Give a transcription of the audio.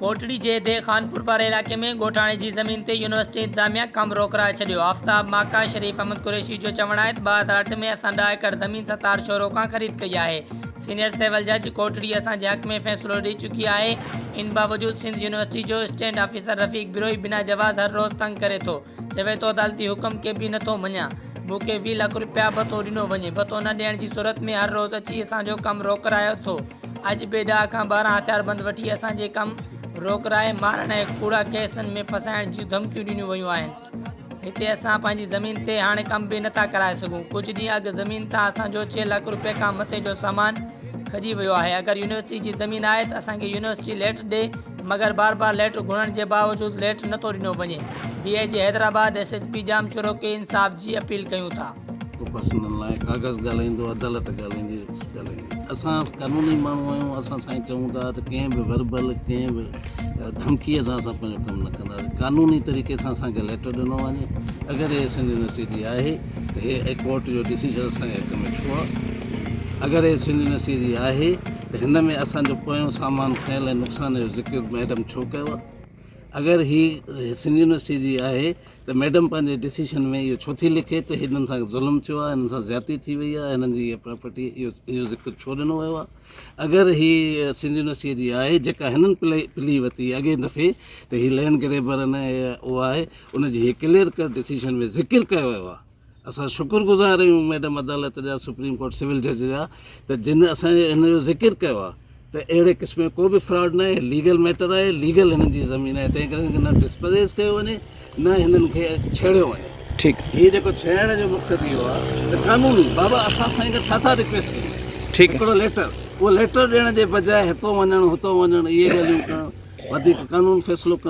ڪوٽڙي جي ديهه خانپور واري علائقي ۾ ڳوٺاڻي جي زمين تي يونيورسٽي انتظاميا ڪم روڪرائي ڇڏيو. آفتاب ماڪا، شريف احمد قريشي جو چوڻ آهي ته 2008 ۾ اسان ڏهه ايڪڙ زمين ستار شورو کان خريد ڪئي آهي. سينيئر سول جج ڪوٽڙي اسان جي حق ۾ فيصلو ڏئي چڪي آهي ان باوجود سنڌ يونيورسٽي جو اسٽينڊ آفيسر رفيق بروهي بنا جواز هر روز تنگ ڪري ٿو چوي ٿو عدالتي حڪم کي به نٿو مڃان مون کي 20 لک روپيا ڀتو ڏنو وڃي ڀتو نه ڏيڻ جي صورت ۾ هر روز اچي اسان جو ڪم روڪرائي ٿو. اڄ به ڏهه کان 12 هٿياربند وٺي اسان جي ڪم روڪرائي مارڻ ۽ ڪوڙا ڪيسن ۾ ڦاسائڻ جون ڌمڪيون ڏنيون ويون آهن. هتي اسان پنهنجي زمين تي هاڻي ڪم به نٿا ڪرائي سگهون. ڪجهه ڏينهن اڳ زمين تان اسان جو ڇهه لک روپيه کان مٿي جو سامان کڄي ويو آهي. اگر يونيورسٽي جي زمين آهي ته اسان کي يونيورسٽي ليٽر ڏي مگر بار بار ليٽر گهرڻ جي باوجود ليٽر نٿو ڏنو وڃي. D I G Hyderabad, S S P Jamshoro کي انصاف جي اپيل ڪيون ٿا. ڪو پرسنل ناهي ڪاغذ ڳالهائيندو عدالت ڳالهائيندي ڳالهائيندي اسان قانوني ماڻهو آهيون اسان سائين چئون ٿا ته ڪنهن به وربل ڪنهن به ڌمڪي سان اسان پنهنجو ڪم نه ڪنداسين قانوني طريقي سان اسانکي ليٽر ڏنو وڃي اگر هي سنڌ يونيورسٽي جي آهي ته هي ڪورٽ جو ڊسيزن اسانجي حق ۾ ڇو آهي اگر هي سنڌ يونيورسٽي جي آهي ته هن ۾ اسانجو پويون سامان کنيل ۽ نقصان جو ذڪر ميڊم ڇو ڪيو آهي اگر هي سنڌ يونيورسٽي جي آهي ته ميڊم پنهنجي ڊسيشن ۾ اهو ڇو ٿي لکي ته هنن سان ظلم ٿيو آهي هنن سان زيادتي ٿي وئي آهي هنن جي هيء پراپرٽي اهو اهو ذڪر ڇو ڏنو ويو آهي اگر هي سنڌ يونيورسٽيء جي آهي جيڪا هنن پلي پلي ورتي اڳئين دفعي ته هي لينڊ گريبر نه اهو آهي ان جي هي ڪليئر ڪٽ ڊسيشن ۾ ذڪر ڪيو ويو آهي اسان شڪر گذار آهيون ميڊم عدالت جا سپريم ڪورٽ سول جج جا ته جن اسان جي هن جو ذڪر ڪيو آهي ته اهڙي قسم جو ڪو به فراڊ نه آهي ليگل ميٽر آهي ليگل هنن جي زمين آهي تنهن ڪري هنن کي نه ڊسپزيس ڪيو وڃي نه هنن کي ڇيڙيو وڃي ٺيڪ هي جيڪو ڇيڙڻ جو مقصد اهو آهي ته قانوني بابا اسان سائين کان ڇا ٿا رڪويسٽ ڪيون ٺيڪ هڪڙو ليٽر اهو ليٽر ڏيڻ جي بجاء هتو وڃڻ هتو وڃڻ اهي ڳالهيون ڪرڻ وڌيڪ قانون فيصلو ڪندو.